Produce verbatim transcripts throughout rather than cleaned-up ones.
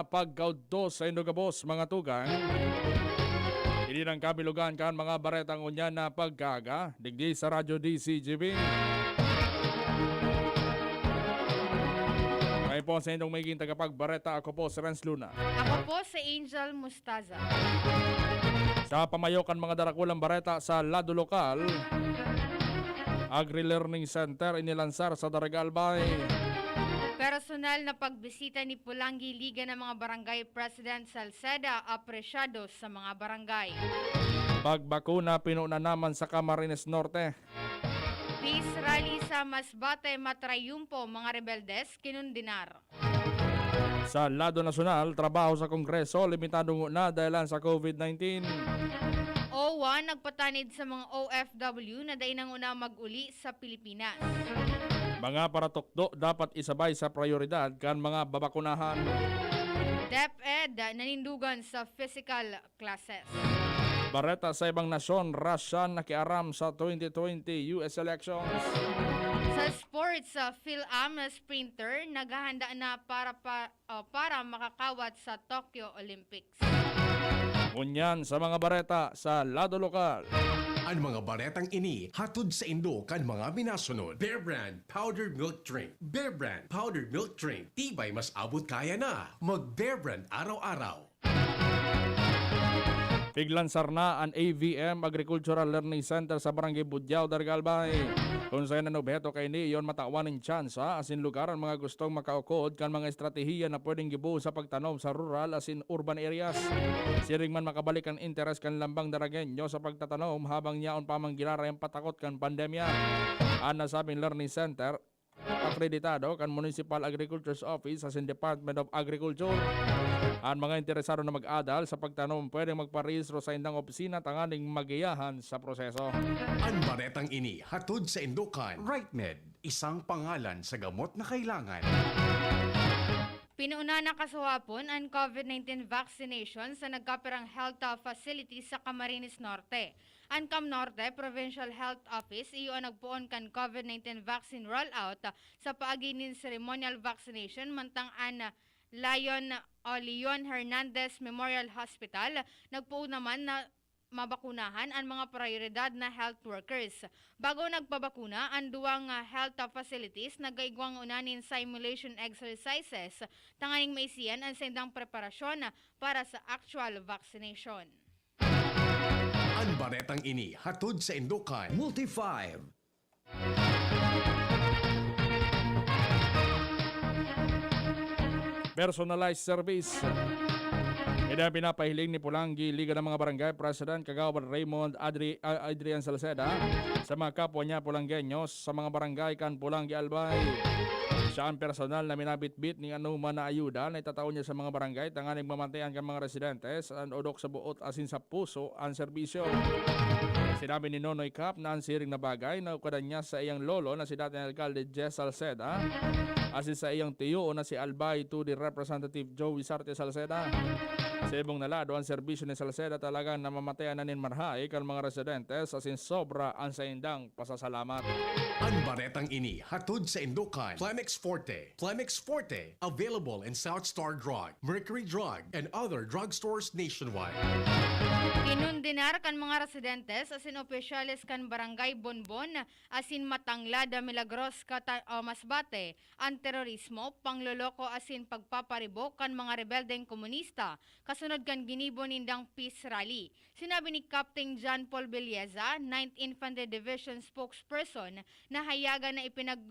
pagkaudto sa indo gabos, mga tugang. Ini nang kabilugan kan mga baretang unyan na pagkaaga, digdi sa Radyo D C G B. Kami po sa indong magiging tagapagbareta, ako po si Renz Luna. Ako po si Angel Mustaza. Sa pamayo kan mga darakulang bareta sa lado lokal, Agri-Learning Center inilansar sa Daraga Albay. Personal na pagbisita ni Pulanggi Liga ng mga Barangay President Salceda apresyado sa mga barangay. Pagbakuna pinuuna naman sa Camarines Norte. Peace rally sa Masbate, matrayumpo mga rebeldes, kinundinar. Sa lado nasyonal, trabaho sa Kongreso limitado nguna dahilan sa COVID nineteen. OWWA nagpatanid sa mga O F W na dai na nguna mag-uli sa Pilipinas. Mga paratukdo dapat isabay sa prayoridad kan mga babakunahan. DepEd nanindugan sa physical classes. Bareta sa ibang nasyon, Russia nakiaram sa twenty twenty U S elections. Sa sports, sa Fil-Am sprinter naghahanda na para pa, o para makakawat sa Tokyo Olympics. Ngunyan sa mga bareta sa lado lokal. An mga baretang ini hatod saindo kan mga minasunod: Bear Brand Powdered Milk Drink. Bear Brand Powdered Milk Drink, tibay mas abot kaya na. Mag Bear Brand araw-araw. Piglansar na an A V M Agricultural Learning Center sa Barangay Budyao, Daraga Albay. Kun saen an obheto kaini, iyon matawan nin tsansa asin lugar an mga gustong makaukod kan mga estratehiya na pwedeng gibohon sa pagtanom sa rural asin urban areas. Siring man makabalik an interes kan lambang Daragueño sa pagtatanom habang yaon pa mang giraray an patakot kan pandemya. An nasabing learning center, akreditado kan Municipal Agriculture's Office asin Department of Agriculture. An mga interesado na mag-adal sa pagtanom pwedeng magparehistro sa indang opisina tanganing magiyahan sa proseso. An baretang ini hatod saindo kan Right Med, isang pangalan sa gamot na kailangan. Pinuuna na kasuhapon an COVID nineteen vaccination sa nagkapirang health, ah, facilities sa Camarines Norte. An Cam Norte Provincial Health Office iyo an nagpoon kan COVID nineteen vaccine rollout, ah, sa paagi nin ceremonial vaccination, mantang an, ah, Leon o Leon Hernandez Memorial Hospital nagpoon naman na mabakunahan an mga prayoridad na health workers. Bago nagpabakuna, an duwang, ah, health facilities nagkaigwang una nin simulation exercises tanganing maisiyan an saindang preparasyon para sa actual vaccination. An baretang ini hatod saindo kan Multi Five. Personalized service. Ini ang pinapahiling ni Pulanggi Liga ng mga Barangay President, Kagawad Raymond Adri-, ah, Adrian Salceda, sa mga kapwa niya Pulanggeños sa mga barangay kan Pulanggi Albay. Siya ang personal na minabitbit ning anoman na ayuda na itatao niya sa mga barangay tanganing mamantayan kan mga residentes an odok sa boot asin sa puso an serbisyo. Sinabi ni Nonoy Cap na an siring na bagay naukadan niya sa iyang lolo na si dating alkalde Jess Salceda asin sa iyang tiyo na si Albay two D Representative Joey Sarte Salceda. Sa ibong na lado, an serbisyo ni Salceda talagang namamatayan na nin marhay kan mga residentes asin sobra an saindang pasasalamat. An baretang ini hatod saindo kan Plemex Forte. Plemex Forte, available in South Star Drug, Mercury Drug, and other drugstores nationwide. Kinundinar kan mga residentes asin opisyales kan Barangay Bonbon asin Matanglad, Milagros, Cata-, o Masbate, an terorismo, pangloloko asin pagpaparibok kan mga rebeldeng komunista kasunod kan ginibo nindang peace rally. Sinabi ni Captain John Paul Belleza, Ninth Infantry Division spokesperson, na hayagan na ipinag-,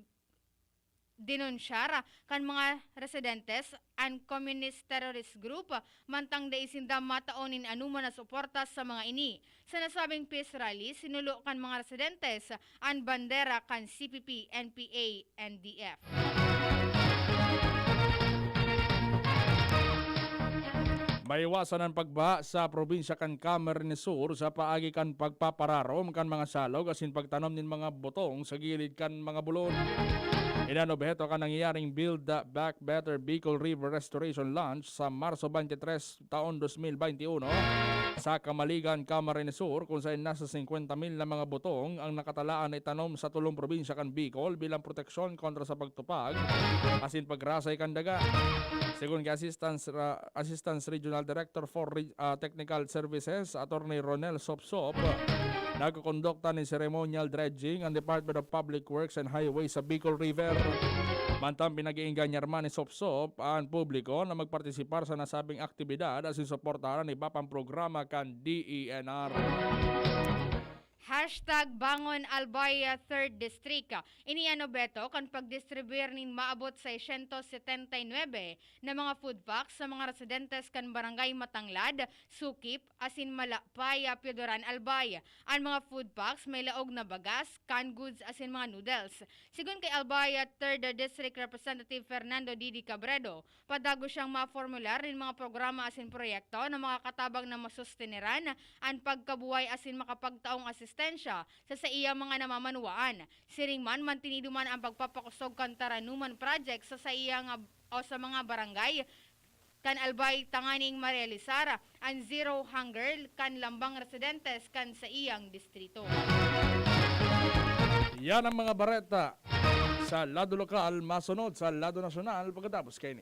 denunsyar kan mga residentes an Communist Terrorist Group, mantang dai sinda matao nin anoman na suporta sa mga ini. Sa nasabing peace rally, sinulo kan mga residentes an bandera kan C P P, N P A, N D F. Maiwasan an pagbaha sa probinsya kan Camarines Sur sa paagi kan pagpapararom kan mga salog asin pagtanom nin mga butong sa gilid kan mga bulod. Iyan an obheto kan nangyayaring Build Back Better Bicol River Restoration Launch sa Marso twenty-three taon twenty twenty-one sa Camaligan, Camarines Sur, kung saen nasa singkwenta mil na mga butong ang nakatalaan na itanom sa tolong probinsya kan Bicol bilang proteksyon kontra sa pagtupag asin pagrasay kan daga. Segun ki Assistant, Assistant Regional Director for Re-, ah, Technical Services, Attorney Ronel Sopsop, nagkokondukta nin ceremonial dredging ang Department of Public Works and Highways sa Bicol River. Mantang pinag-iingganyar man ni Sopsop an publiko na magpartisipar sa nasabing aktibidad asin suportahan an iba pang programa kan D E N R. Hashtag Bangon Albay Third District. Ini an obheto kan pagdistribuir nin maabot seiscientos setenta y nuebe na mga food packs sa mga residentes kan Barangay Matanglad, Sukip, asin Malapay, Piodoran, Albay. An mga food packs may laog na bagas, canned goods, asin mga noodles. Sigon kay Albay Third District Representative Fernando Didi Cabredo, padagos siyang maformular nin mga programa asin proyekto na makakatabang na masusteneran an pagkabuhay asin makapagtaong asistensya sa saiyang mga namamanwaan. Siring man, mantinido man an pagpapakosog kan Taranuman Project sa saiyang, o sa mga barangay kan Albay tanganing marealisar an zero hunger kan lambang residentes kan saiyang distrito. Yan ang mga bareta sa lado lokal, masunod sa lado nasyonal pagkatapos kaini.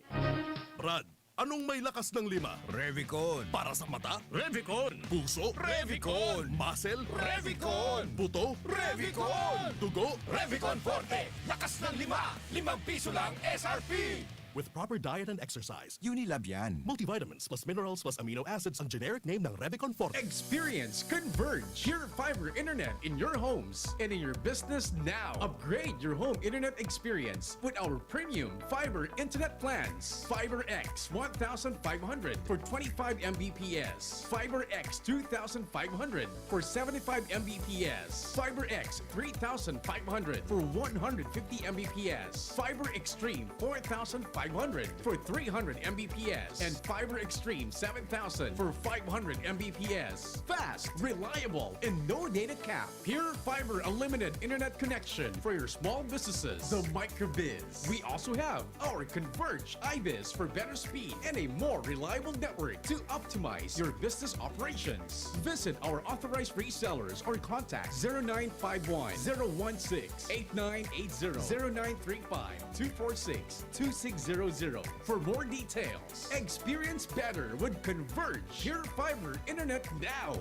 Brad, anong may lakas ng lima? Revicon. Para sa mata? Revicon. Puso? Revicon. Muscle? Revicon. Buto? Revicon. Dugo? Revicon Forte. Lakas ng lima. Limang piso lang S R P. With proper diet and exercise. Unilab yan. Multivitamins plus minerals plus amino acids ang generic name ng Revicon Forte. Experience Converge. Pure fiber internet in your homes and in your business now. Upgrade your home internet experience with our premium fiber internet plans. Fiber X one thousand five hundred for twenty-five M B P S. Fiber X two thousand five hundred for seventy-five M B P S. Fiber X three thousand five hundred for one hundred fifty M B P S. Fiber Extreme four thousand five hundred for three hundred M B P S. And Fiber Extreme seven thousand for five hundred M B P S. Fast, reliable, and no data cap. Pure Fiber Unlimited Internet Connection for your small businesses. The Microbiz. We also have our Converge Ibis for better speed and a more reliable network to optimize your business operations. Visit our authorized resellers or contact zero nine five one, zero one six, eight nine eight zero, zero nine three five, two four six, two six zero zero for more details. Experience better with Converge Pure Fiber Internet now.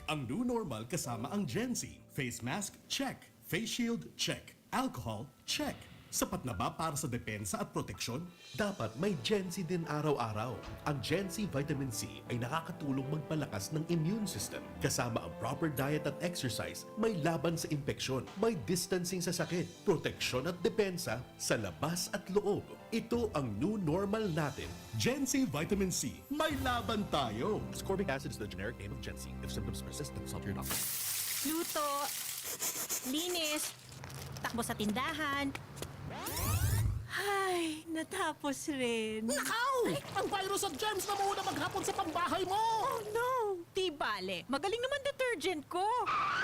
Ang new normal kasama ang Gen Z. Face mask, check. Face shield, check. Alcohol, check. Sapat na ba para sa depensa at proteksyon? Dapat may Gen C din araw-araw. Ang Gen C Vitamin C ay nakakatulong magpalakas ng immune system. Kasama ang proper diet at exercise, may laban sa impeksyon, may distancing sa sakit, proteksyon at depensa sa labas at loob. Ito ang new normal natin. Gen C Vitamin C, may laban tayo! Ascorbic acid is the generic name of Gen C. If symptoms persist, consult your doctor. Luto, linis, takbo sa tindahan. Ay, natapos rin. Nakaw! Ang virus at germs na muna maghapon sa pambahay mo! Oh no! Di bale, magaling naman detergent ko.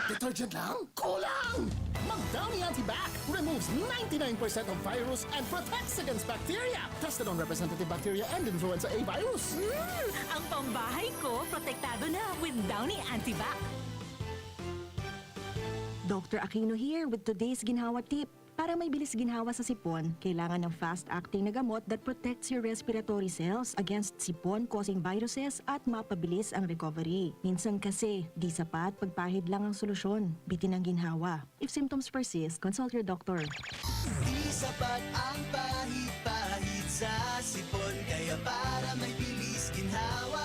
Detergent lang? Kulang! Mag Downy Antibac removes ninety-nine percent of virus and protects against bacteria. Tested on representative bacteria and influenza A virus. Mm, ang pambahay ko protektado na with Downy Antibac. Doctor Aquino here with today's ginhawa tip. Para may bilis ginhawa sa sipon, kailangan ng fast-acting na gamot that protects your respiratory cells against sipon-causing viruses at mapabilis ang recovery. Minsan kasi, di sapat pagpahid lang ang solusyon. Bitin ang ginhawa. If symptoms persist, consult your doctor. Di sapat ang pahid-pahid sa sipon. Kaya para may bilis ginhawa,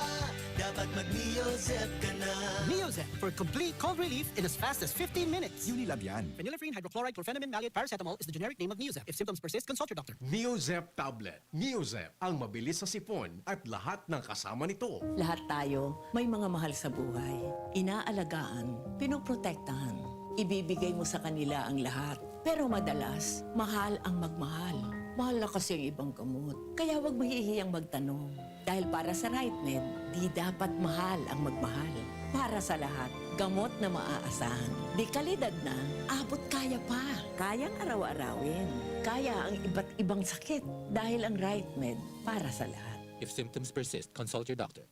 dapat mag-Neozep ka na. Neozep for complete cold relief in as fast as fifteen minutes. Unilab yan. Phenylephrine hydrochloride chlorphenamine maleate paracetamol is the generic name of Neozep. If symptoms persist, consult your doctor. Neozep tablet. Neozep, ang mabilis sa sipon at lahat ng kasama nito. Lahat tayo may mga mahal sa buhay. Inaalagaan, pinoprotektahan. Ibibigay mo sa kanila ang lahat. Pero madalas, mahal ang magmahal. Mahal na kasi ang ibang gamot. Kaya huwag mahihiyang magtanong. Dahil para sa RightMed, di dapat mahal ang magmahal. Para sa lahat, gamot na maaasahan. De kalidad na, abot kaya pa. Kayang araw-arawin. Kaya ang iba't ibang sakit dahil ang RightMed para sa lahat. If symptoms persist, consult your doctor.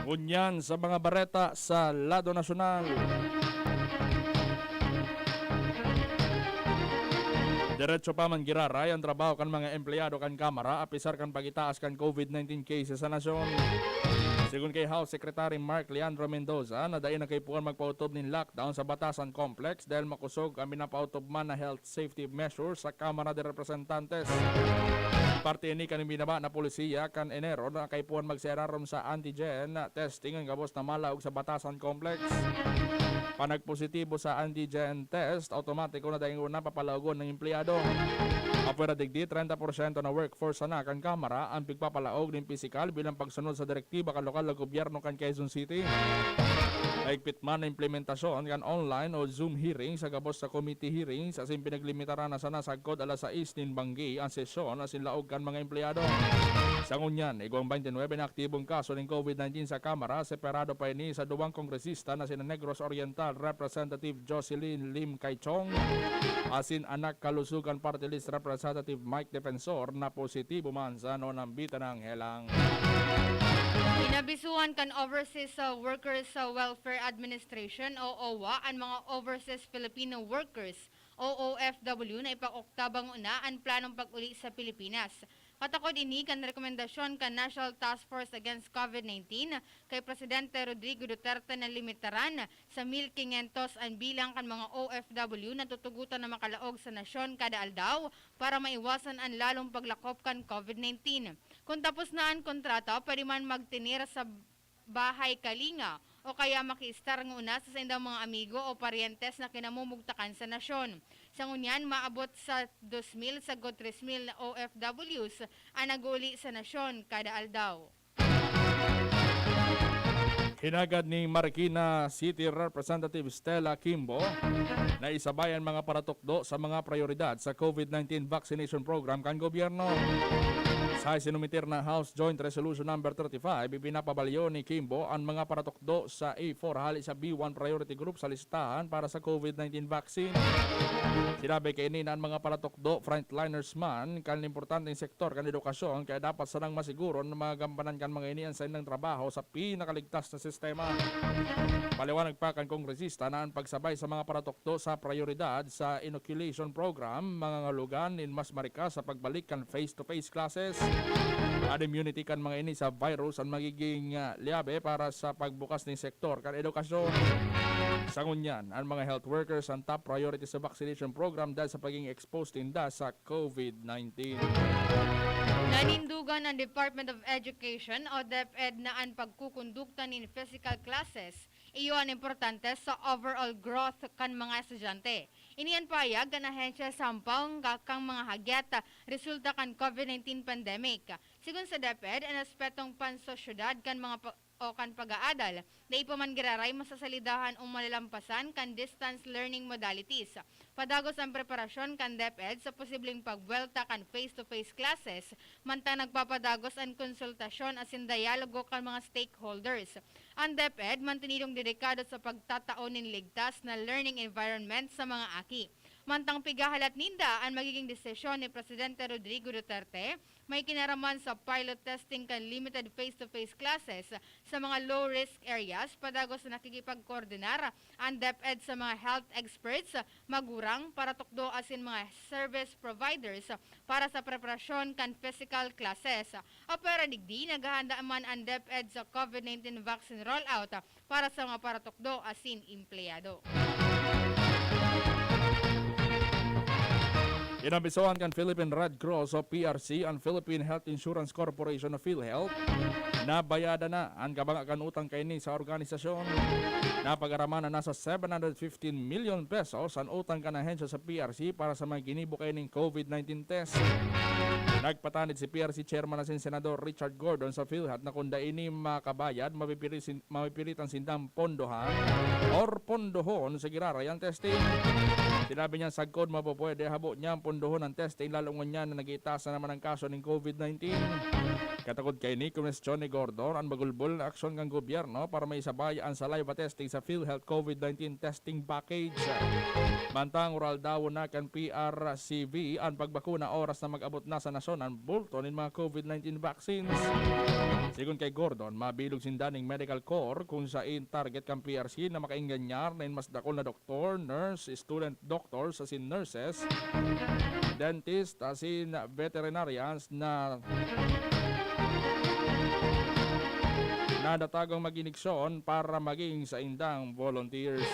Ngunyan sa mga bareta sa lado nasyonal. Diretso pa man giraray ang trabaho kan mga empleyado kan Kamara apisar kan pag-itaas kan COVID nineteen cases sa nasyon. Sigon kay House Secretary Mark Leandro Mendoza na dai na kaipuhan magpaotob nin lockdown sa Batasan Complex dahil makosog ang pinapaotob man na health safety measures sa Kamara de Representantes. Parte ini kan binaba na polisiya kan Enero na kaipuhan magserarom sa antigen testing ang gabos na malaog sa Batasan Complex. Panagpositibo sa antigen test, automatiko na daing una papalaogon ng empleyado. Apwera digdi, treinta porsyento na workforce sana kan Kamara ang pigpapalaog nin pisikal bilang pagsunod sa direktiba kan lokal na gobyerno kan Quezon City. Mahigpit man na implementasyon kan online o Zoom hearing sa gabos sa committee hearings asin pinaglimitaran na sana sagkod alas sais nin banggi ang sesyon asin laog kan mga empleyado. Sa ngunyan, igwang twenty-nine na aktibong kaso nin COVID nineteen sa Kamara, separado pa ini sa duwang kongresista na sina Negros Oriental Representative Jocelyn Lim Kay Chong asin Anak Kalusugan Party List Representative Mike Defensor na positibo man sa nonambita ng helang. Inabisuhan kan Overseas uh, Workers uh, Welfare Administration o OWWA an mga overseas Filipino workers o OFW na ipag-oktabang una an planong pag-uli sa Pilipinas. Katakod ini kan rekomendasyon kan National Task Force Against COVID nineteen kay Presidente Rodrigo Duterte na limitaran sa mil quinientos an bilang kan mga OFW na tutugotan na makalaog sa nasyon kada aldaw para maiwasan an lalong paglakop kan COVID nineteen. Kun tapos na an kontrata, pwede man magtinir sa bahay kalinga o kaya makiistar nguna sa saindang mga amigo o paryentes na kinamumugtakan sa nasyon. Sa ngunyan, maabot sa dos mil sagkod tres mil na OFWs an nag-uuli sa nasyon kada aldaw. Hinagad ni Marikina City Representative Stella Kimbo na isabay ang mga paratukdo sa mga prioridad sa COVID nineteen vaccination program kan gobyerno. Sa isinumitir na House Joint Resolution Number thirty-five, ipinapabalyo ni Kimbo ang mga paratukdo sa A four hali sa B one priority group sa listahan para sa COVID nineteen vaccine. Sinabi kaini na ang mga paratukdo, frontliners man, kan importanteng sektor kan edukasyon, kaya dapat sanang masiguro na magagampanan kan mga ini ang saindang trabaho sa pinakaligtas na sistema. Paliwanag pa kan kongresista na ang pagsabay sa mga paratukdo sa prioridad sa inoculation program, mangangahulugan nin mas marikas sa pagbalik kan face-to-face classes. An immunity kan mga ini sa virus ang magiging ah, liyabe para sa pagbukas nin sektor kan edukasyon. Sa ngunyan, ang mga health workers ang top priority sa vaccination program dahil sa pagiging exposed ninda sa COVID nineteen. Nanindugan ang Department of Education o DepEd na an pagkukondukta nin physical classes iyo an importante sa overall growth kan mga estudyante. Ini an pahayag kan ahensya sa Pampanga kang mga hagyat resulta kan COVID nineteen pandemic. Sigon sa DepEd, an aspetong pansosyedad kan mga pa- o kan pag-aadal, dai pa man giraray masasalidahan o malalampasan kan distance learning modalities. Padagos ang preparasyon kan DepEd sa posibleng pagbuwelta kan face-to-face classes, mantang nagpapadagos an konsultasyon asin dialogo kan mga stakeholders. An DepEd mantinidong dedikado sa pagtatao nin ligtas na learning environment sa mga aki. Mantang pigahalat ninda an magiging desisyon ni Presidente Rodrigo Duterte, may kinaraman sa pilot testing kan limited face-to-face classes sa mga low-risk areas, padagos na nakikipagkoordinar ang DepEd sa mga health experts, magurang, paratukdo asin mga service providers para sa preparasyon kan physical classes. Apwera digdi, naghahanda man ang DepEd sa COVID nineteen vaccine rollout para sa mga paratukdo asin empleyado. Inambisohan kan Philippine Red Cross o P R C ang Philippine Health Insurance Corporation o PhilHealth. Nabayadan na ang kabanga kan utang kaini sa organisasyon. Napagaraman na nasa seven hundred fifteen million pesos ang utang kan ahensya sa P R C para sa mga ginibo kaining COVID nineteen test. Nagpatanid si P R C Chairman asin Senador Richard Gordon sa PhilHealth na kung dai ini makabayad, mapipiri sin- mapipilitan sindang pondohan or pondohon sa giraray ang testing. Sinabi niya, sagkod mapupwede, habo niyang pundohon ang testing, lalo ngunyan na nagitaas na naman ang kaso nin COVID nineteen. Katakod kaini, kumwestiyon ni Gordon an magulbol na aksyon kan gobyerno para maisabay an saliva testing sa PhilHealth COVID nineteen testing package. Mantang oraldawon na kan P R C V an pagbakuna oras na mag-abot na sa nasyon an bulto nin mga COVID nineteen vaccines. Sigon kay Gordon, mabilog sinda ning medical corps kung sain target kan P R C na makaenganyar nin mas dakul na doktor, nurse, student doctors asin nurses, dentist asin veterinarians na nadatagang mag-iniksyon para maging saindang volunteers.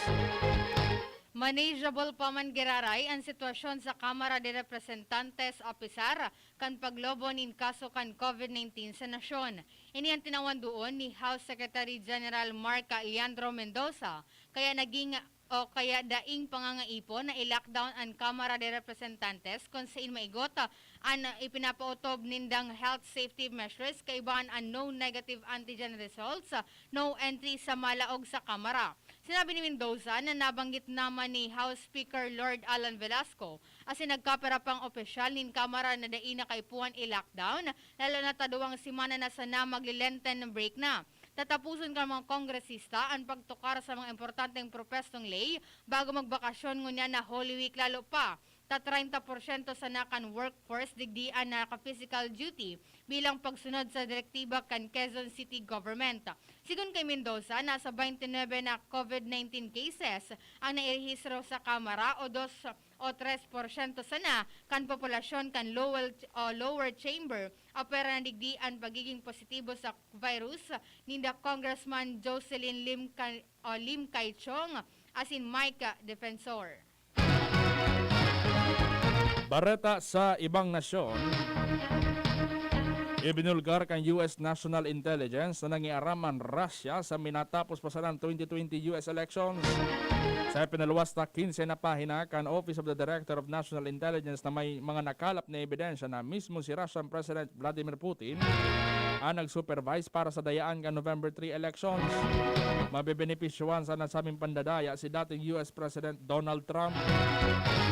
Manageable pa man giraray an sitwasyon sa Kamara de Representantes, apisar kan paglobo nin kaso kan COVID nineteen sa nasyon. Ini an tinawan duon ni House Secretary General Mark Leandro Mendoza, kaya naging o kaya daing pangangaipon na i-lockdown an Kamara de Representantes kung sain maigot an ipinapaotob nindang health safety measures, kaibahan an no negative antigen results, no entry sa malaog sa Kamara. Sinabi ni Mendoza na nabanggit naman ni House Speaker Lord Alan Velasco asin nagkapira pang opisyal nin Kamara na dai na kaipuhan i-lockdown, lalo na ta duwang semana na sana magle-Lenten break na. Tatapuson kan mga kongresista an pagtukar sa mga importanteng propwestong ley bago magbakasyon ngunyan na Holy Week lalo pa ta treinta porsyento sana kan workforce digdi an naka-physical duty bilang pagsunod sa direktiba kan Quezon City Government. Sigon kay Mendoza, nasa twenty-nine na COVID nineteen cases ang nairehistro sa Kamara o dos o tres porsyento sana kan populasyon kan lower, o lower chamber, apwera na digdi an pagiging positibo sa virus ninda Congressman Jocelyn Lim Ka-, o Lim Kay Chong asin Mike Defensor. Bareta sa ibang nasyon, ibinulgar kan U S National Intelligence na nangiaram an Russia sa minatapos pa sanang twenty twenty U S elections. Sa ipinaluwas na quince na pahina kan Office of the Director of National Intelligence na may mga nakalap na ebidensya na mismo si Russian President Vladimir Putin ang nag-supervise para sa dayaan kan November three elections. Mabebenepisyohan sa nasabing pandadaya si dating U S President Donald Trump.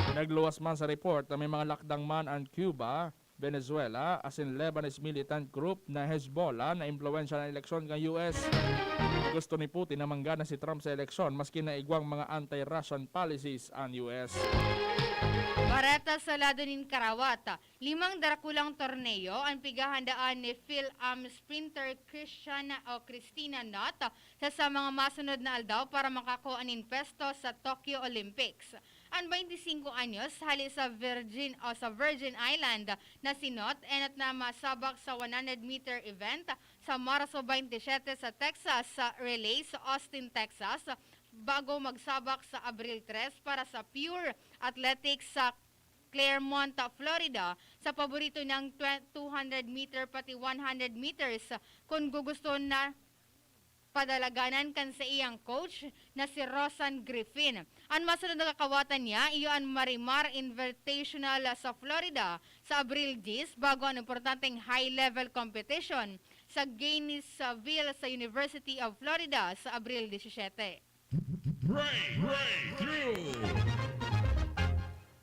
Nagluwas man sa report na may mga lakdang man an Cuba, Venezuela, asin Lebanese militant group na Hezbollah na impluwensya ng eleksyon kan U S. Gusto ni Putin na manggana si Trump sa eleksyon maski na igwang mga anti-Russian policies an U S. Bareta sa lado nin karawat. Limang darakulang torneo an pighahandaan ni Fil-Am sprinter Christian o Christina Knott sa, sa mga masunod na aldaw para makakua nin pwesto sa Tokyo Olympics. An twenty-singko anyos, hale sa Virgin o sa Virgin Island na si Knott, enot na masabak sa one hundred meter event sa Marso twenty-seven sa Texas sa Relay sa Austin, Texas, bago magsabak sa Abril tres para sa Pure Athletics sa Clermont, Florida, sa paborito niyang twe-, two hundred meter pati one hundred meters, kun gugusto na padalaganan kan saiyang coach na si Rosan Griffin. An masunod na kakawatan niya, iyo an Marimar Invitational sa Florida sa Abril diyes, bago an importanteng high-level competition sa Gainesville sa University of Florida sa Abril disisyete. Break, breakthrough.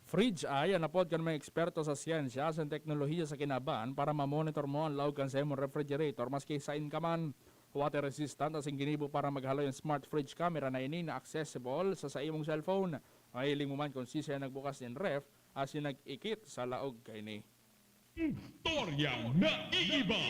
Fridge Eye an apod kan mga eksperto sa siyensya asin teknolohiya sa kinaban para ma-monitor mo an laog kan saimong refrigerator maski sain ka man. Water resistant asin ginibo para maghaloy an smart fridge camera na ini na accessible sa, sa imong cellphone. Mahiling mo man kung siisay an nagbukas nin ref asin nag-ikit sa laog kaini. Istoryang naiiba.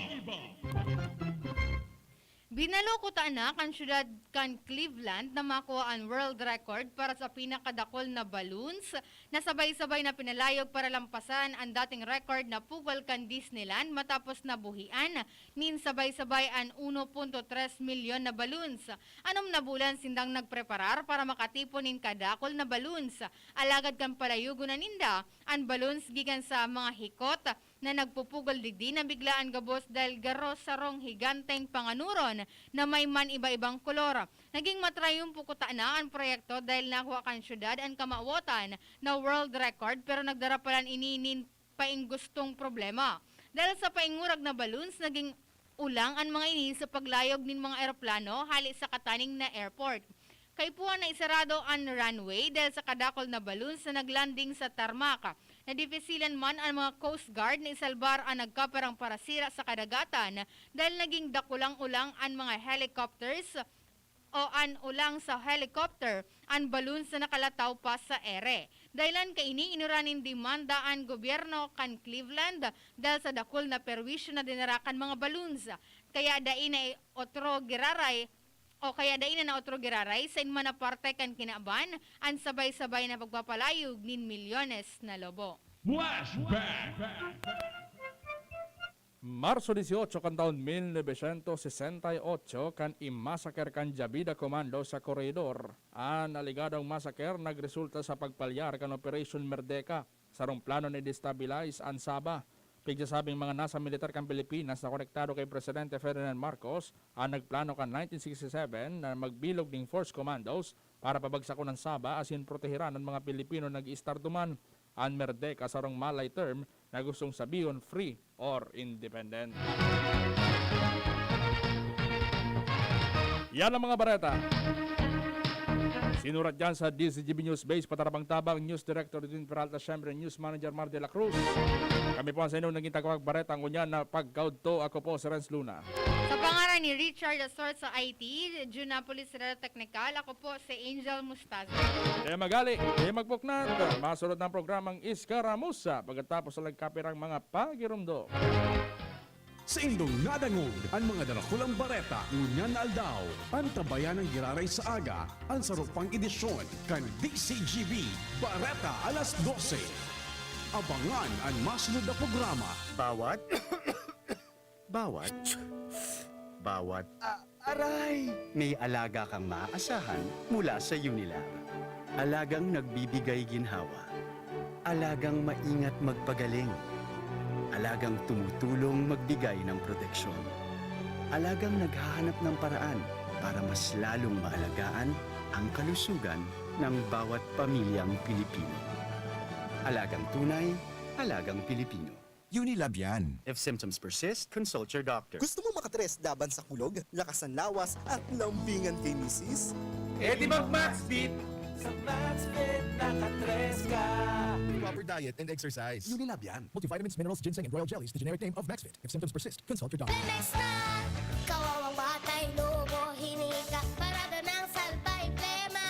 Binalo kutana kan syudad kan Cleveland na makua an world record para sa pinakadakul na balloons na sabay-sabay na pinalayog para lampasan an dating record na pugol kan Disneyland matapos nabuhian nin sabay-sabay an uno punto tres milyon na balloons. Anom na bulan sindang nagpreparar para makatipon nin kadakul na balloons, alagad kan palayogon na ninda an balloons gikan sa mga hikot na nagpupugol digdi, nabiglaan gabos dahil garo sarong higanteng panganuron na may man-iba-ibang kolor. Naging matrayumpo kutana an proyekto dahil nakua kan syudad an kamawotan na world record, pero nagdara palan ini nin painggustong problema. Dahil sa paingurag na balloons, naging ulang an mga ini sa paglayog nin mga eroplano hale sa kataning na airport. Kaipuhan na isarado an runway dahil sa kadakul na balloons na naglanding sa tarmac. Nadipisilan man an mga Coast Guard na isalbar an nagkaparang parasira sa kadagatan dahil naging dakulang ulang an mga helicopters o an ulang sa helicopter, an balloons na nakalataw pa sa ere. Dahilan kaini, inura nin demanda an gobyerno kan Cleveland dahil sa dakul na perwisyo na dinara kan mga balloons. Kaya dai na otro giraray, o kaya dai na otro giraray sa inman na parte kan kinaban an sabay-sabay na pagpapalayog nin milyones na lobo. Flashback! Marso dieciocho kan taon mil novecientos sesenta y ocho, kan imasaker kan Jabida Commando sa Corregidor. An alegadong masaker nagresulta sa pagpalyar kan Operation Merdeka, sarong plano na i-destabilize an Sabah. Pigsasabing mga nasa militar kan Pilipinas na konektado kay Presidente Ferdinand Marcos an nagplano kan nineteen sixty-seven na magbilog ning Force Commandos para pabagsakon an Sabah asin proteheran an mga Pilipino nag-iistar duman. An Merdeka sarong Malay term na gustong sabihon free or independent. Yan ang mga bareta. Sinurat yan sa D Z G B News Base, patarabang-tabang, News Director Edwin Peralta, syempre, News Manager Mar de la Cruz. Kami po ang sa inyong naging tagapagbareta ngunyan na pagkaudto. Ako po si Renz Luna. Sa pangaran ni Richard Asort sa I T, Junapolis Radio Technical, ako po si Angel Mustazo. Kaya magali, kaya magpuknat, masunod ng programang Iskaramusa pagkatapos sa nagkapirang mga pagirumdo. Sa indong nadangog an mga darakulang bareta ngunyan na aldaw, antabayan ang giraray sa aga an sarong pang edisyon kan D C G B Bareta alas dose. Abangan an masunod na programa. Bawat, bawat, bawat, ah, aray! May alaga kang maaasahan mula sa Unilab. Alagang nagbibigay ginhawa. Alagang maingat magpagaling. Alagang tumutulong magbigay ng proteksyon. Alagang naghahanap ng paraan para mas lalong maalagaan ang kalusugan ng bawat pamilyang Pilipino. Alagang tunay, alagang Pilipino. Unilab yan. If symptoms persist, consult your doctor. Gusto mo makatres laban sa kulog, lakas ng lawas, at lambingan kay misis? Eh di mag Maxvit! Sa Maxvit, nakatres ka! Proper diet and exercise. Unilab yan. Multivitamins, minerals, ginseng, and royal jellies, the generic name of Maxvit. If symptoms persist, consult your doctor. Lemex na! Kawawang batay, lobo, hinika, parada ng salbay, plema.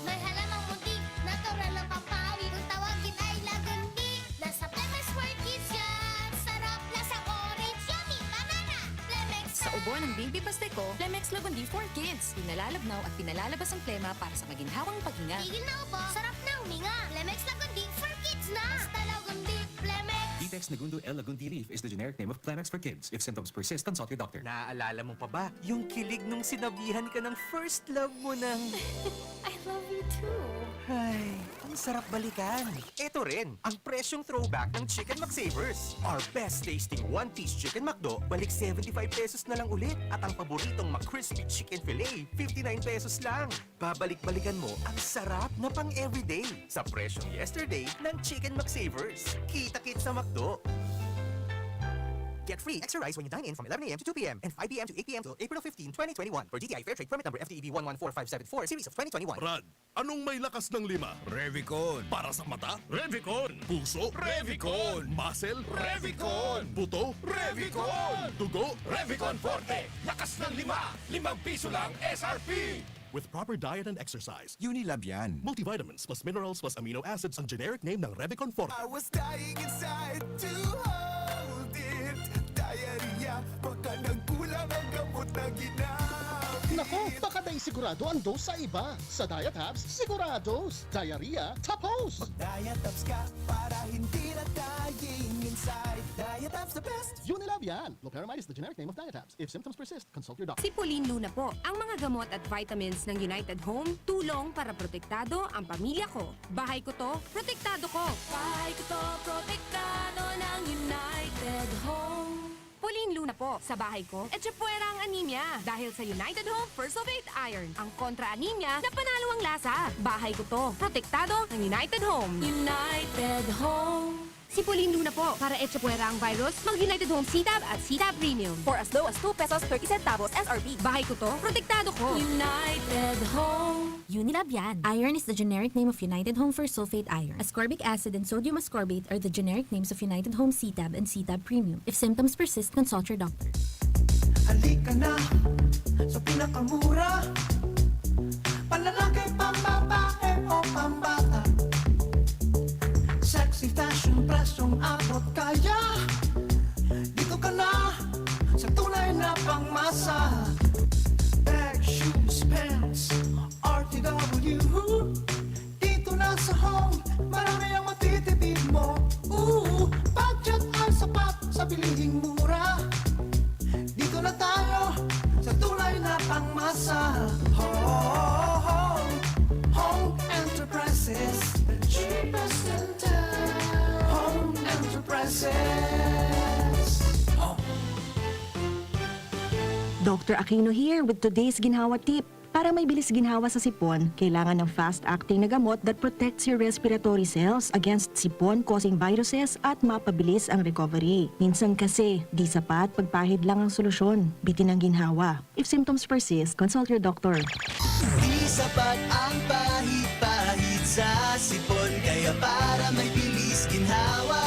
May halamang munti, natural ng pampawi. Kung tawagin ay lagundi, nasa Lemex World Kids yan. Sarap, lasang orange, yummy, banana. Lemex Sa ubo ng baby pastiko, Lemex Lagundi for Kids. Pinalalabnaw at pinalalabas ang plema para sa maginhawang paghinga. Tigil na ubo, sarap na huminga. Lemex Lagundi for Kids na. Basta Lagundi, Lemex. Vitex Negundo L. Lagundi Leaf is the generic name of Clemex for Kids. If symptoms persist, consult your doctor. Naaalala mo pa ba yung kilig nung sinabihan ka ng first love mo ng I love you too. Ay, ang sarap balikan. Ito rin, ang presyong throwback ng Chicken McSavers. Our best tasting one-piece Chicken McDo, balik seventy-five pesos na lang ulit. At ang paboritong McCrispy Chicken Fillet, fifty-nine pesos lang. Babalik-balikan mo ang sarap na pang-everyday sa presyong yesterday ng Chicken McSavers. Kita-kit sa McDo! Get free extra rice when you dine in from eleven a.m. to two p.m. and five p.m. to eight p.m. till April fifteen, twenty twenty-one, per D T I Fair Trade Permit Number F T E B one one four five seven four, Series of twenty twenty-one. Brad, anong may lakas ng lima? Revicon. Para sa mata? Revicon. Puso? Revicon. Muscle? Revicon. Buto? Revicon. Dugo? Revicon Forte. Lakas ng lima. Limang piso lang S R P. With proper diet and exercise. Unilab yan. Multivitamins plus minerals plus amino acids ang generic name ng Revicon Forte. I was dying inside to hold it. Diarrhea, baka nagkulang ang gamot na ginamit. Nako, baka dai sigurado ang dose sa iba. Sa Diatabs, sigurados. Diarrhea, tapos! Mag-Diatabs ka para hindi na dying inside. Diatabs the best! Unilab yan! Loperamide is the generic name of Diatabs. If symptoms persist, consult your doctor. Si Pauline Luna po. Ang mga gamot at vitamins ng United Home, tulong para protektado ang pamilya ko. Bahay ko to, protektado ko. Bahay ko to, protektado ng United Home. Pauline Luna po. Sa bahay ko, etchepuera ang anemia. Dahil sa United Home First of Eight Iron, ang kontra anemia na panalo ang lasa. Bahay ko to. Protektado ng United Home. United Home. Si Pauline Luna po. Para etchepuera ang virus, mag United Home C-Tab at C-Tab Premium. For as low as two pesos thirty centavos S R P. Bahay ko to, protektado ko. United Home. Unilab yan. Iron is the generic name of United Home Fersulfate Iron. Ascorbic acid and sodium ascorbate are the generic names of United Home C-Tab and C-Tab Premium. If symptoms persist, consult your doctor. Halika na sa pinakamura. Panlalaki, pambabae o pambata. Sexy fashion, presyong abot kaya. Dito ka na sa tunay na pangmasa. Bag, shoes, pants, R T W. Dito na sa Home, marami ang matitipid mo. Ooh, budget ay sapat sa bilihing mura. Dito na tayo sa tunay na pangmasa. Home, Home Enterprises, the cheapest in town. Home Enterprises. Home. Doctor Aquino here with today's ginhawa tip. Para may bilis ginhawa sa sipon, kailangan ng fast-acting na gamot that protects your respiratory cells against sipon-causing viruses at mapabilis ang recovery. Minsan kasi, di sapat pagpahid lang ang solusyon. Bitin ang ginhawa. If symptoms persist, consult your doctor. Di sapat ang pahid-pahid sa sipon. Kaya para may bilis ginhawa,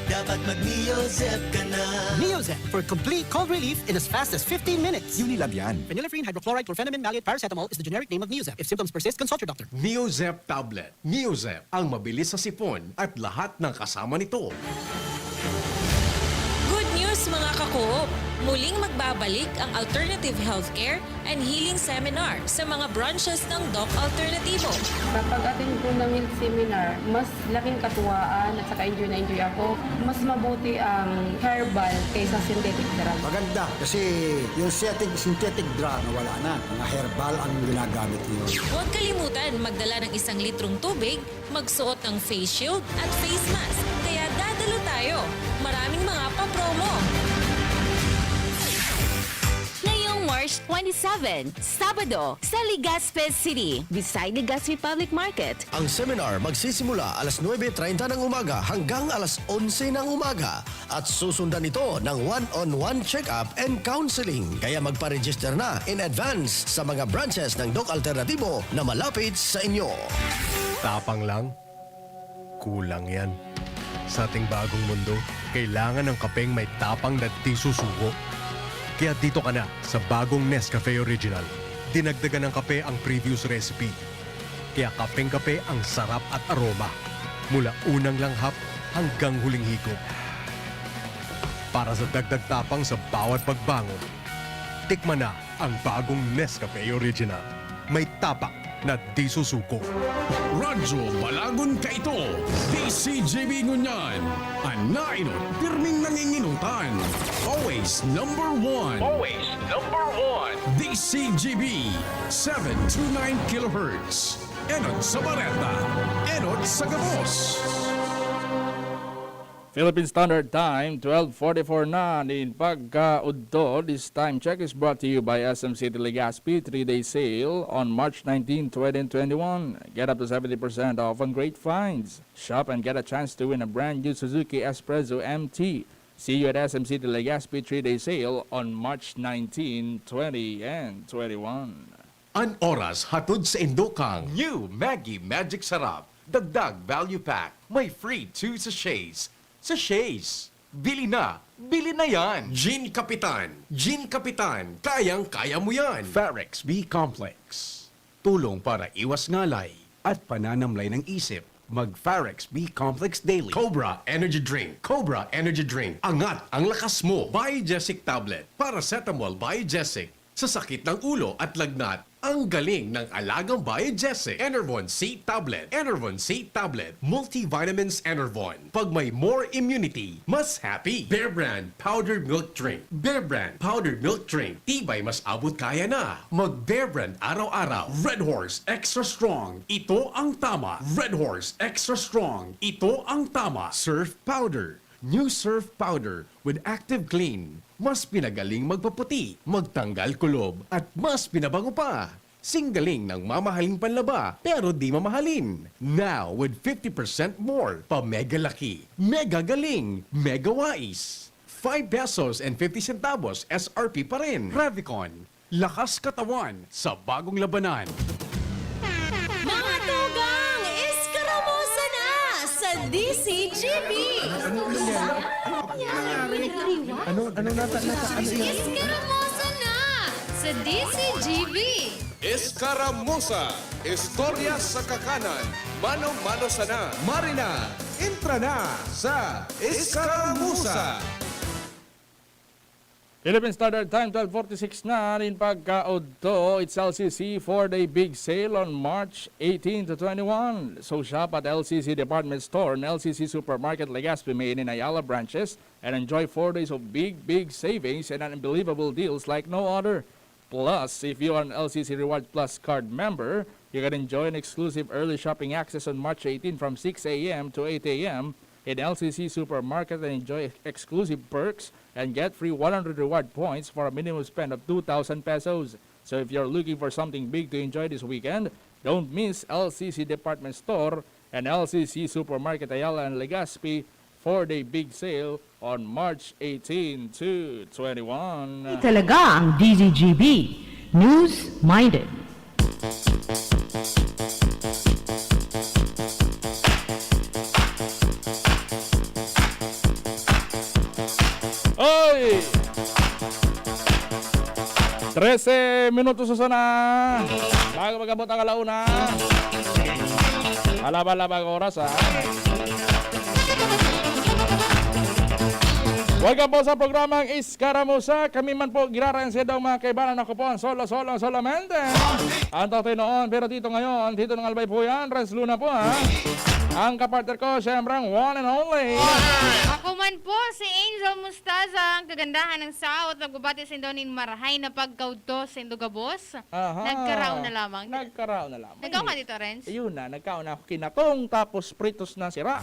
dapat mag-Neozep ka na. Neozep for complete cold relief in as fast as fifteen minutes. Unilab yan. Phenylephrine, hydrochloride, chlorphenamine, maleate, paracetamol is the generic name of Neozep. If symptoms persist, consult your doctor. Neozep tablet. Neozep, ang mabilis sa sipon at lahat ng kasama nito. Good news, mga ka-Coop! Muling magbabalik ang Alternative Healthcare and Healing Seminar sa mga branches ng Doc Alternativo. Sa pag-attend po ng health seminar, mas laking katuwaan at saka enjoy na enjoy ako. Mas mabuti ang herbal kaysa synthetic drug. Maganda kasi yung synthetic, synthetic drug nawala na. Mga herbal ang ginagamit ngayon. Huwag kalimutan magdala ng isang litrong tubig, magsuot ng face shield at face mask. Kaya dadalo tayo! Maraming mga pa-promo! Ngayong March twenty-seven, Sabado, sa Legazpi City, beside Legazpi Public Market. Ang seminar magsisimula alas nuebe treinta ng umaga hanggang alas onse ng umaga at susundan ito ng one-on-one check-up and counseling. Kaya magpa-register na in advance sa mga branches ng Doc Alternativo na malapit sa inyo. Tapang lang? Kulang yan. Sa ating bagong mundo, kailangan ng kapeng may tapang na di susuko. Kaya dito ka na sa bagong Nescafe Original. Dinagdagan ng kape ang previous recipe. Kaya kapeng-kape ang sarap at aroma. Mula unang langhap hanggang huling higop. Para sa dagdag tapang sa bawat pagbangon, tikman na ang bagong Nescafe Original. May tapang na di susuko. Radyo Balagon kaito, D C G B ngunyan, an nainot pirming nanginginutan. Always number one. Always number one. D C G B, seven two nine kilohertz. Enot sa bareta, enot sa gabos. Philippine Standard Time, twelve forty-four na nin pagkaudto. This time check is brought to you by S M City Legazpi three-day sale on March nineteen, twenty twenty-one. Get up to seventy percent off on great finds. Shop and get a chance to win a brand new Suzuki Espresso M T. See you at S M City Legazpi three-day sale on March nineteen, twenty, and twenty-one. An oras hatod sa indokang New Maggi Magic Sarap. Dagdag value pack. May free two sachets. Sachets! Bili na! Bili na yan! Gin Kapitan! Gin Kapitan! Kayang-kaya mo yan! Farex B Complex. Tulong para iwas ngalay at pananamlay ng isip. Mag Farex B Complex Daily. Cobra Energy Drink. Cobra Energy Drink. Angat ang lakas mo. Biogesic Tablet. Paracetamol Biogesic. Sa sakit ng ulo at lagnat, ang galing ng alagang Biogesic. Enervon C Tablet. Enervon C Tablet. Multivitamins Enervon. Pag may more immunity, mas happy. Bear Brand Powdered Milk Drink. Bear Brand Powdered Milk Drink. Tibay mas abot kaya na. Mag Bear Brand araw-araw. Red Horse Extra Strong. Ito ang tama. Red Horse Extra Strong. Ito ang tama. Surf Powder. New Surf Powder with Active Clean. Mas pinagaling magpaputi, magtanggal kulob, at mas pinabango pa. Singgaling ng mamahaling panlaba, pero di mamahalin. Now, with fifty percent more, pa mega laki, mega galing, mega wais. Five pesos and fifty centavos S R P pa rin. Revicon, lakas katawan sa bagong labanan. D C G B. Ano, ano nangyari? Ano nangyari? Ano, ano nata-, nata-, ano yan? Iskaramosa na sa D C G B. Escaramuza, istorya sa kakanan, mano-mano sana. Marina, entra na sa Escaramuza. Philippine Standard Time, twelve forty-six na nin pagkaudto. It's L C C four-day big sale on March eighteen to twenty-one. So shop at L C C Department Store and L C C Supermarket Legazpi Main in Ayala branches and enjoy four days of big, big savings and unbelievable deals like no other. Plus, if you are an L C C Rewards Plus card member, you can enjoy an exclusive early shopping access on March eighteen from six a m to eight a m in L C C Supermarket and enjoy ex-, exclusive perks and get free one hundred reward points for a minimum spend of two thousand pesos. So if you're looking for something big to enjoy this weekend, don't miss L C C Department Store and L C C Supermarket Ayala and Legazpi four-day big sale on March eighteen to twenty-one. Talaga ang D Z G B. News-minded. Oy! Trese minutos na sana. Bago mag-abot ang alauna. Halaba-laba ang oras, ha? Welcome po sa programang Iskaramusa. Kami man po, girarayan sa mga kaibanan. Ako po ang solo, solo, solamente. Ang tatay noon, pero dito ngayon, dito ng Albay po yan. Renz Luna po, ha? Ang kapartner ko, syempre, ang one and only. Ako man po, si Angel Mustaza, ang kagandahan ng South. Nagbabati sa indo nin marahay na pagkaudto sa indo gabos. Aha. Nagkaraon na lamang. Nagkaraon na lamang. Nagkaon ka dito, Renz? Ayun na, nagkaon na ako kinatong, tapos pritos na sira.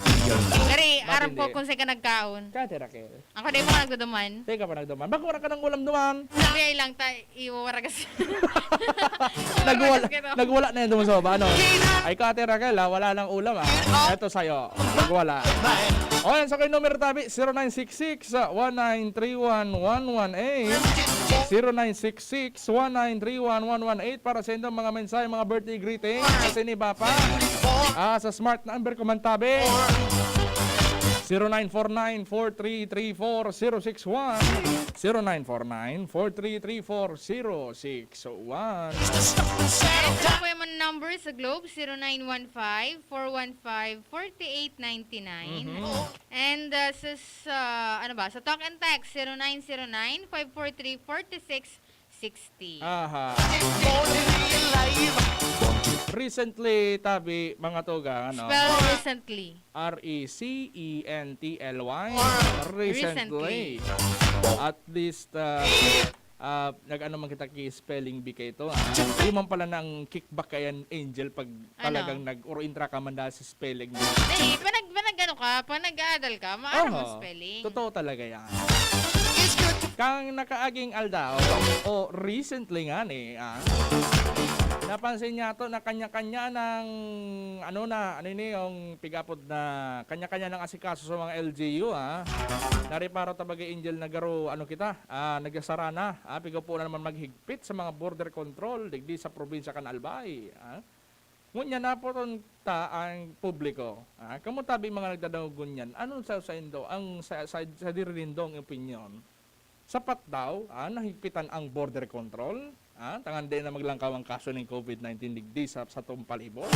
Gari, aram ko kung saan ka nagkaon. Kaya, Raquel. Ako na yung mga nagduduman. Teka pa nagduman. Bako na ka ng ulam duman. Sabi ay lang ta, iwawaragas. Nagwala, nagwala na yan duman sa baba, ano? Ay, Kate Raquel, ha? Wala nang ulam, ha? Eto sa'yo. Nagwala. O, yan, sa kayo numero tabi, zero nine six six, one nine three one, one one eight. Zero nine six six, one nine three one, one one eight para sa inyong mga mensahe, mga birthday greetings. Kasi ni Papa. Ah, sa smart number ko man tabi. Zero nine four nine, four three three four, zero six one. Zero nine four nine, four three three four, zero six one. Ito po yung mga number sa Globe, zero nine one five, four one five, forty-eight ninety-nine. Mhm. And, uh, sa, sa, ano ba, sa talk and text, zero nine zero nine, five four three, forty-six sixty. Aha. Recently, tabi, mga tugang, ano? Spell recently. R E C E N T L Y. Recently. Recently. At least, uh, ah, nag-ano man kita ki spelling bee kaito, ah. Di man pala nang kickback kayan, Angel, pag talagang nag-, or intra ka man dahil sa spelling bee. Di, panag-, panag-ano ka, panag-aadal ka, maaram mo spelling. Totoo talaga yan. Kang nakaaging aldaw, o recently nga ni, ah, napansin niya to na kanya-kanya ng, ano na, ano ini, yung pigapod na kanya-kanya ng asikaso sa mga L G U, ah. Nariparo ta baga, Angel, na garo, ano kita, ah, nagsasara na, ah, pigapo na naman maghigpit sa mga border control digdi sa probinsya kan Albay, ah. Ngunyan, napoton ta ang publiko, ah, kamo tabi mga nagdadangog ngunyan, ano sa, sa indo, ang sa, sa, sa diri nindong opinyon? Sapat daw, ah, na higpitan ang border control, ah, tanganing dai na maglangkaw ang kaso ning COVID nineteen digdi sa, sa satong palibot?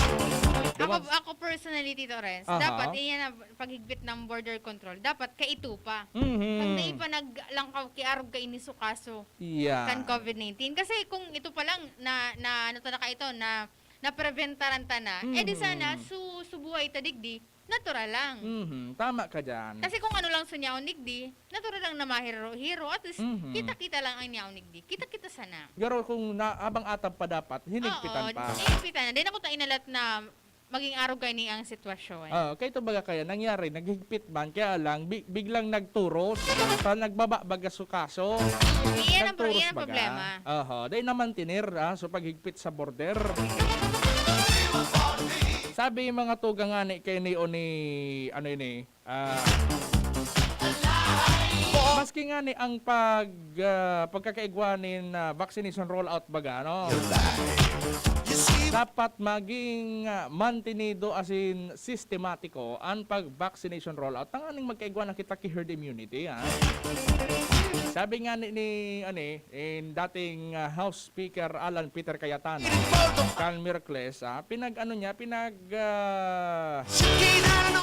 Ako, ako personally, Tito Renz, aha, dapat iyan na paghigpit ng border control, dapat kaito pa. Mhm. Pag dai pa naglangkaw, kiarog kaini su kaso, yeah, kan COVID nineteen. Kasi kung ito pa lang, na, na, ano ta na kaito, na, napreventaran ta na, eh di sana, mhm, su, su buhay ta digdi, natural lang. Mhm, tama ka diyan. Kasi kung ano lang su yaon digdi, natural lang na mahiro-hiro. At least, mhm, kita-kita lang ang yaon digdi. Kita-kita sana. Pero kung na, habang atab pa dapat, hinigpitan pa. Oo, hinigpitan na. Di na ko ta inalat na maging arog kaini ang sitwasyon. Oo, kaya ito baga kaya nangyari, naghigpit man, kaya lang, bi-, biglang nagturos. Sa nagbaba baga su kaso. Iyan ang pro-, nagturos iyan ang baga problema. Oho, dai naman tinir, ah, so paghigpit sa border. Sabi yung mga tugang nga ni, kay ni, o ni, ano yun eh, ah, maski nga ni ang pag, ah, pagkakaigwa nin, ah, vaccination rollout baga, no? dapat maging, ah, mantenido, as in, sistematiko an pag-vaccination rollout tanganing magkaigwa na kita ki herd immunity, ah. Sabi nga ni, ni, ano, eh, in dating, ah, House Speaker Alan Peter Cayetano, kan Miracles, ah, pinag-ano niya, pinag, ah,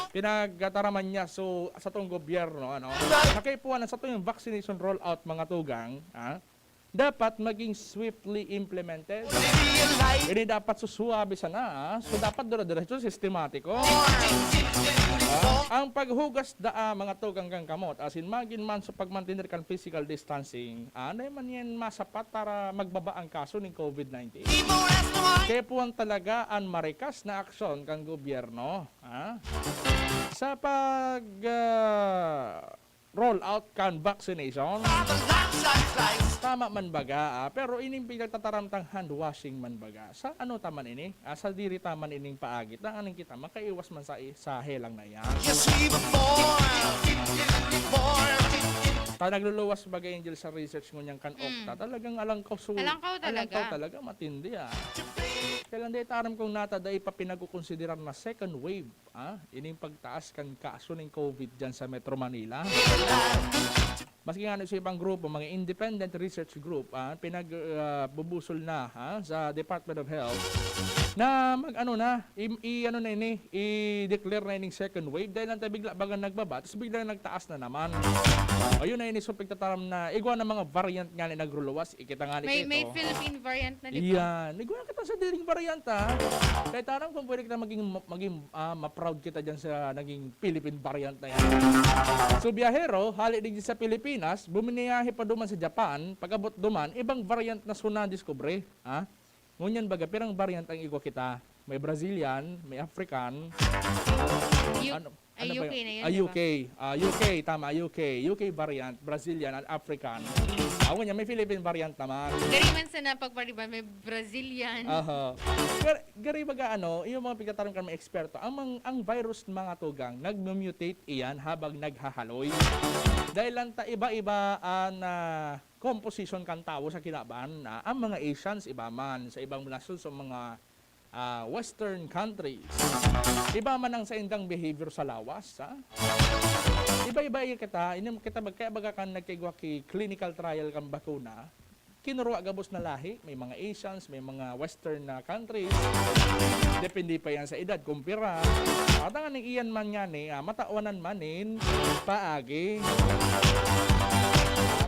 pinagtataraman niya, so, satong gobyerno, ano, na kaipuhan na satong vaccination rollout, mga tugang, ah, dapat maging swiftly implemented. Ini dapat susuabe sana, ah. So, dapat dire-diretso, sistematiko. Ah, ang paghugas daa, mga tugang, kan kamot, as in, magin man sa pagmantener kan physical distancing, anay man yan masapat para magbaba ang kaso ning covid nineteen. Kaipuhan talaga an marikas na aksyon kan gobyerno, ah, sa pag, ah, roll out kan vaccination. Tama man baga, ah, pero ining pinagtataram tang hand washing man baga. Sa ano ta man ini? Ah, sa diri ta man ining paagi, tanganing kita makaiwas man sa, sa helang na iyan. Ta nagluluwas baga, Angel, sa research ngunyan kan Mm. okta. Talagang alangkaw su-, Alangkaw talaga. alangkaw talaga, matindi, ah. Kaya lang, di ta aram kung nata dai pa pinagkukonsiderar na second wave, ah, ining pagtaas kan kaso ning covid diyan sa Metro Manila. Maski nga sa ibang grupo, mga independent research group, ah, pinag, ah, bubusol na, ha, sa Department of Health na mag-ano na, i, i-ano na ini, i-declare na ining second wave dahil lang tayo bigla bagang nagbaba, tas biglang nagtaas na naman. Ayun na ini, so pagtataram na igwa na mga variant nga ni nagruluwas, ikita nga ni May, may Kito. Philippine variant na, di ba? Iyan. Igwa kita sa diring variant, ha. Kaya taram kung pwede kita maging, maging, ah, ma-proud kita dyan sa naging Philippine variant na yan. So, biyahero, hali digdi sa Pilipinas, bumiyahe pa duman sa Japan, pag-abot duman, ibang variant na so nadiskubre, ha? Ngunyan baga, pirang variant ang igwa kita? May Brazilian, may African, U-, ano, ay, ano ba U K yun? na yun, Ah, di ba? U K. Ah, U K, tama, U K. U K variant, Brazilian at African. Ah, ngunyan, may Philippine variant naman. Gari man sana pagpariban, may Brazilian. Aha. Pero, gari baga, ano, yung mga pigtataram kan mga eksperto, ang mang-, ang virus, mga tugang, nagmu-mutate iyan habang naghahaloy. Dahil lang ta iba-iba an, ah, composition kan tawo sa kinaban, na ang mga Asians, iba man, sa ibang nasyon, sa mga, ah, Western countries. Iba man ang saindang behavior sa lawas, ha? Iba-iba iya kita, ining kita mag-, kaya baga kan nagkaigwa ki clinical trial kan bakuna, kinurwa gabos na lahi, may mga Asians, may mga Western na countries. Depende pa yan sa edad, kung pira. At ang aning iyan man nga ni, ah, matawanan man nin paagi.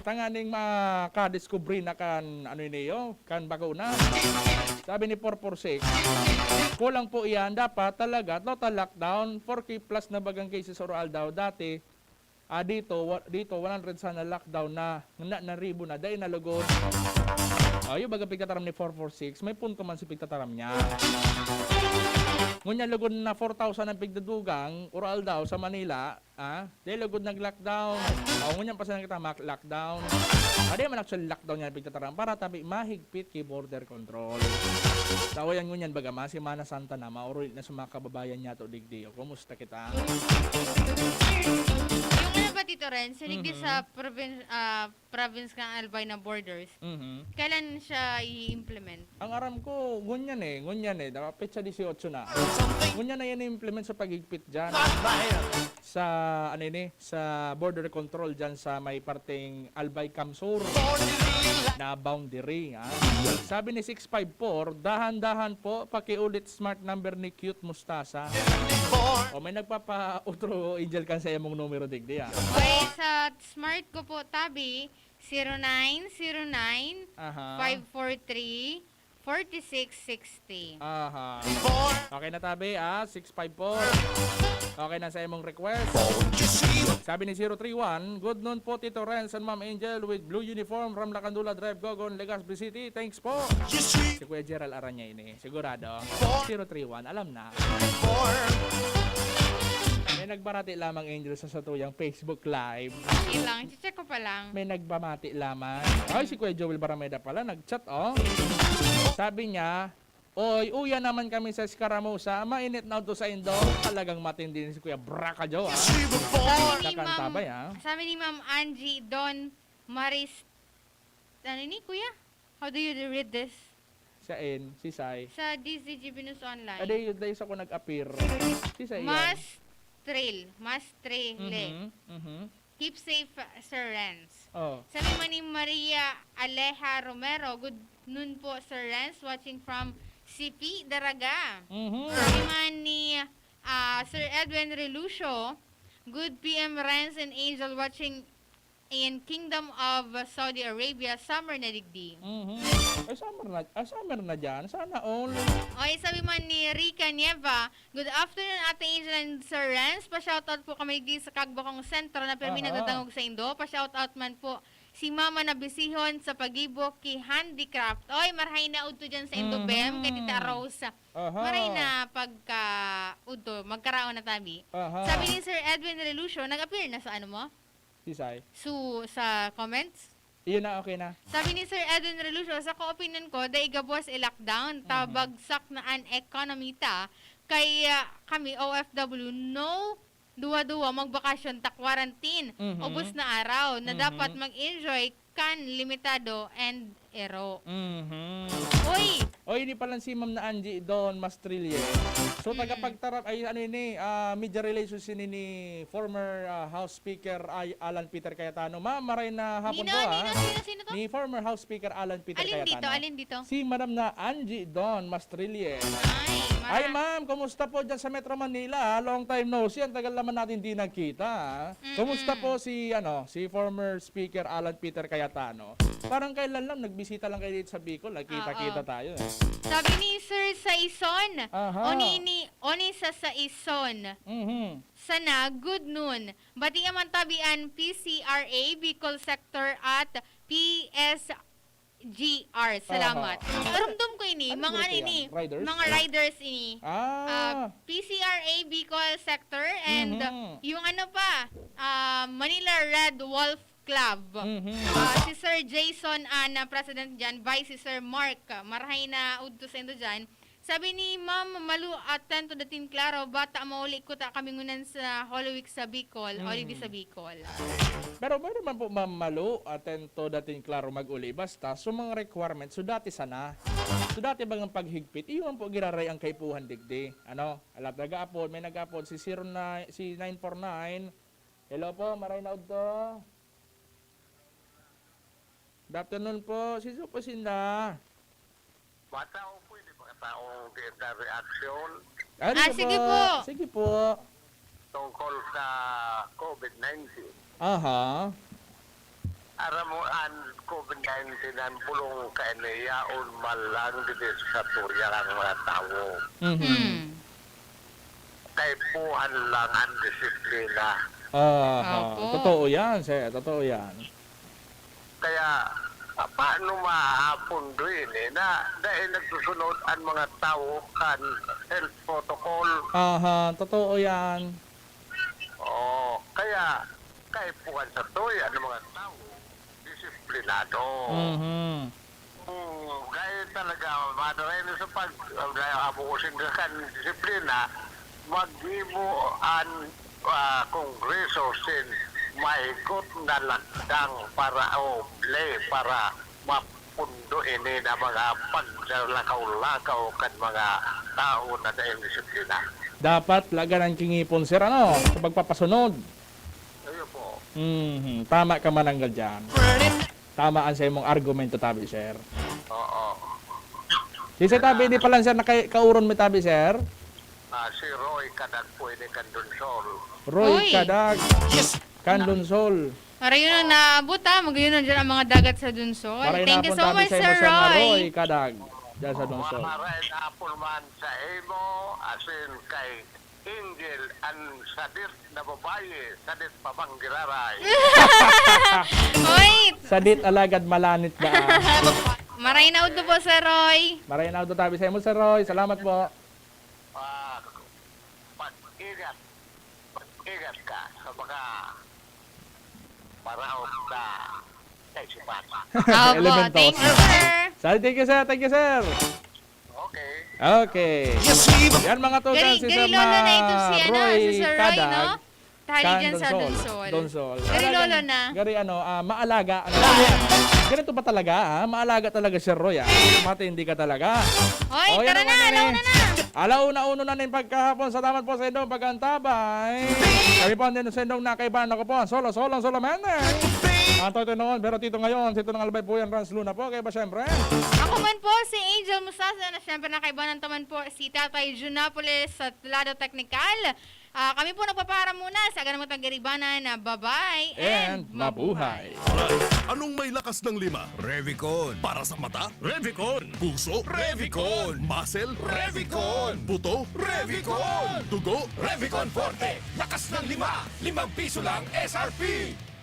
At ang aning makadiskubre na kan, ano ini, oh, kan bakuna. Sabi ni four four six, kulang po iyan, dapat talaga total lockdown, four K plus na bagang cases or aldaw. Dati, ah, dito, wa-, dito, one hundred sana lockdown na, na, na ribo na, dai na lugod. Ah, yung baga pigtataram ni four four six, may punto man si pigtataram niya. Ngunyan lugod na four thousand ang pigdadugang, or aldaw sa Manila, ah, dai lugod nag-lockdown. O, ngunyan pa sana kita mak-lockdown. Ah, di man actually lockdown yan pigtataram, para tabi mahigpit ki border control. Sa uyan ngunyan baga, ma, Semana Santa na, mauruli na sa mga kababayan niya to digdi. O, kumusta kita? Yung ano ba, Tito Renz, yung digdi Mhm. sa provin-, ah, province kan Albay na borders, Mhm. kailan siya i-implement? Ang aram ko, ngunyan eh, ngunyan eh, dapat petsa dieciocho na. Ngunyan na yan i-implement sa paghigpit dyan. Sa, ano ini, sa border control dyan sa may parteng Albay Camsur na boundary, ha? Sabi ni six five four, "Dahan-dahan po, pakiulit smart number ni Cute Mustasa." O, may nagpapa-utro, Angel, kan sa imong numero digdi, ah. Okay, sa smart ko po, tabi, zero nine zero nine, Aha. five four three, forty-six sixty. Aha. Okay na, tabi, ah, six five four. Okay na sa imong request. Sabi ni zero three one, "Good noon po, Tito Renz and Ma'am Angel with blue uniform from Lacandola Drive, Gogon, Legazpi City. Thanks po." Si Kuya Gerald Aranya ini, sigurado. Zero three one, alam na. May nagbarati lamang, Angel, sa satuyang Facebook Live. Sige lang, check ko pa lang. May nagbamati lamang. Ay, si Kuya Joel Barameda pala, nag-chat, oh. Sabi niya, "Oy, uya naman kami sa Escaramuza. Mainit na to sa indo." Talagang matindi ni si Kuya Braka Joe, ah. Sabi ni Ma'am, Kakantabay, ah. sabi ni Ma'am Angie Don Maris, ano ni, Kuya? How do you read this? Sain, si Sai. Sa D Z G B News Online. Aday, dahil sa ko nag-appear. Si Sai yan. Mas Trail, Mas Trail. Mhm, mhm. Keep safe, Sir Renz. Oh. Sabi man ni Maria Aleja Romero, "Good noon po, Sir Renz, watching from Sipi, Daraga." Mhm. Sabi man ni, ah, Sir Edwin Relucio, "Good P M Renz and Angel, watching in Kingdom of Saudi Arabia, summer na digdi." Mhm. Ay, summer na, ah, summer na dyan. Sana all. Oy, sabi man ni Rica Nieva, "Good afternoon, Ate Angel and Sir Renz. Pa-shoutout po kami digdi sa Kagbakong Sentro na pirmi Aha. nagdadangog saindo. Pa-shoutout man po si Mama na bisihon sa pagibo ki handicraft." Oy, marahay na udto dyan saindo, Mhm. Bem, kay Tita Rose. Aha. Marahay na pagka udto, magkaraon na tabi. Aha. Sabi ni Sir Edwin Relucio, nag-appear na sa ano mo? Si Sai. Su-, sa comments? Iyon na, okay na. Sabi ni Sir Edwin Relucio, "Sa ko-, opinion ko, dai gabos i-lockdown, ta Mhm. bagsak na an ekonomi ta, kay, ah, kami O F W, no duwa-duwa magbakasyon ta quarantine, Mhm. ubos na araw, na Mhm. dapat mag-enjoy kan limitado and ero." Mhm. Uy! Oy, ini palan si Ma'am na Angie Don Mastrilye. So, Mhm. tagapagtarap, ay, ano ini, ah, media relations ini ni former, ah, House Speaker ay Alan Peter Cayetano. Ma'am, maray na hapon Nino, po, ha? nino, sino, sino to? Ni former House Speaker Alan Peter Alin dito? Cayetano. Alin dito? Si Madam na Angie Don Mastrilye. Ay, Ay, mara- ma'am, kumusta po dyan sa Metro Manila, ha? Long time no see. Ang tagal naman natin di nagkita, ha? Mm-mm. Kumusta po si, ano, si former Speaker Alan Peter Cayetano? Parang kailan lang, nagbisita lang kayo dito sa Bicol, nagkita-kita Oo. tayo, eh. Sabi ni Sir Saison, Aha. Oni ni, Oni sa Saison. Mhm. Sana, good noon. Batia man tabi an P C R A, Bicol Sector at P S G R. Salamat. Aha. Karumdom ko ini, Ano mga grupo ano yan? ini, Riders? mga riders ini. Ah. Ah, P C R A Bicol Sector and Mhm. yung ano pa, ah, Manila Red Wolf Club. Mhm. Ah, si Sir Jason, ah, na president dyan, vice si Sir Mark. Marahay na udto saindo dyan. Sabi ni Ma'am Malu, atento dating klaro, bata mauli ko ta kami ngunyan sa Holy Week sa Bicol, Mm. holiday sa Bicol. Pero pwede man po, Ma'am Malu, atento dating klaro mag-uli. Basta, so mga requirements, so dati sana. So dati bagang paghigpit, iyo man po giraray ang kaipuhan digdi. Ano? Alat nag-aapod, may nag-aapod, si zero nine, si nine four nine. Hello po, maray na udto. Good afternoon po. Siso po sinda? Bata o pwede mga taong data reaction Ah, Ah, sige sige po. po. Sige po. tungkol sa covid nineteen. Aha. Aram mo, ang covid nineteen, ang bulong kaini, yaon man lang digdi sa tuya ang mga tawo. Mhm. Hmm. Kaipuhan lang ang disiplina. Aha. Opo. Totoo yan, sir. Totoo yan. Kaya, ah, paano mahapundo ini na dahil nagsusunod ang mga tawo kan health protocol? Aha, totoo yan. Oo, kaya kaipuhan sa tuya ang mga tawo, disiplinado. Mhm. Oo, gaya talaga, mano, eh, sa pag, gaya ka po, kan disiplina, maggibo an, ah, Kongreso sin mahigot na lakdang para o ley para mapundo ini na mga paglakaw-lakaw kan mga tawo na daing disiplina. Dapat lagan an kingipon, sir, ano, sa pagpapasunod. Ayun po. Mhm. Tama ka, Mananggal, diyan. Tama ang sa imong argumento, tabi, sir. Oo. Sisay tabi, di pa lang, sir, nakay-, kauron mo tabi, sir? Ah, si Roy Kadag po, ini kan Donsol. Roy Uy! Kadag, Yes! kan Donsol. Marayon ang naabot, ha? Magayon na dyan ang mga dagat sa Donsol. Maray Thank na you hapon, so tabi, much, sa Sir imo, sir, na Roy. Roy Kadag, dyan sa Donsol. Maray na hapon man sa imo, asin kay Angel, an sadit na babayi, sadit pa bang giraray? Hoy! Sadit alagad malanit na. Maray na udto po, Sir Roy. Maray na udto tabi sa imo, Sir Roy. Salamat po. Ah, pag-ingat. Pag-ingat ka sa mga maraot na kaisipan. Opo, Elemento. Thank you, sir. Sorry, thank you, sir. Thank you, sir. Okay. Okay. Yes, we Yan, mga tugang, Gari-, si Sir Gari Lolo na ito, si, ano, Roy si Sir Roy, Kadag. No? Hali dyan sa Donsol. Donsol. Gari lolo na. Gari ano, ah, maalaga. Ano, ganito pa talaga, ha? Maalaga talaga si Roy, ha? Matindi ka talaga. Hoy, tara na, alauna na. Alauna uno na ning pagkahapon. Salamat po sa inyong pag-antabay. Kami po, ang sendong nakaibahan ako po. Solo, solo, solamente. Ang Toy Toy noon, pero Tito ngayon, Tito ng Albay po yan, Rans Luna po. Kaya ba, syempre? Ako man po, si Angel Musasa, na syempre nakaibahan taman po si Tatay Jun Napoles sa Lado Teknikal. Ah, kami po nagpapaharam muna sa Aganamot ng Garibanan na bye-bye and mabuhay. Anong may lakas ng lima? Revicon. Para sa mata? Revicon. Puso? Revicon. Muscle? Revicon. Buto? Revicon. Dugo? Revicon Forte. Lakas ng lima. Limang piso lang S R P.